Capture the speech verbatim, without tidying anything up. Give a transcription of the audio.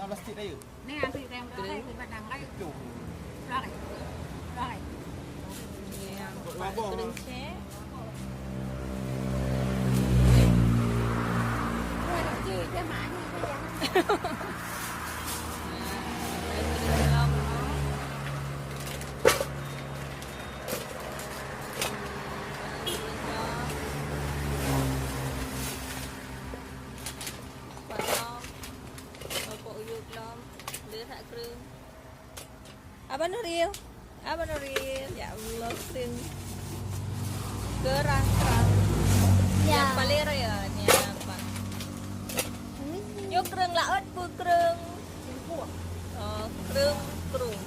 Plastik raya. Ni aku yang berlari di padang raya. Lari. Lari. Ni yang buat mabong. Kering cek. Wah, cik, dia mana dia? Potong. Rokok uyup lom. Dia tak kering. Abang Nuril. Abang Nuril. Ya Allah, kering. Kerang-kerang. Ya. Yang paling raya ni apa? Nyoe krueng laôt peue krueng? Oh, krueng, krueng.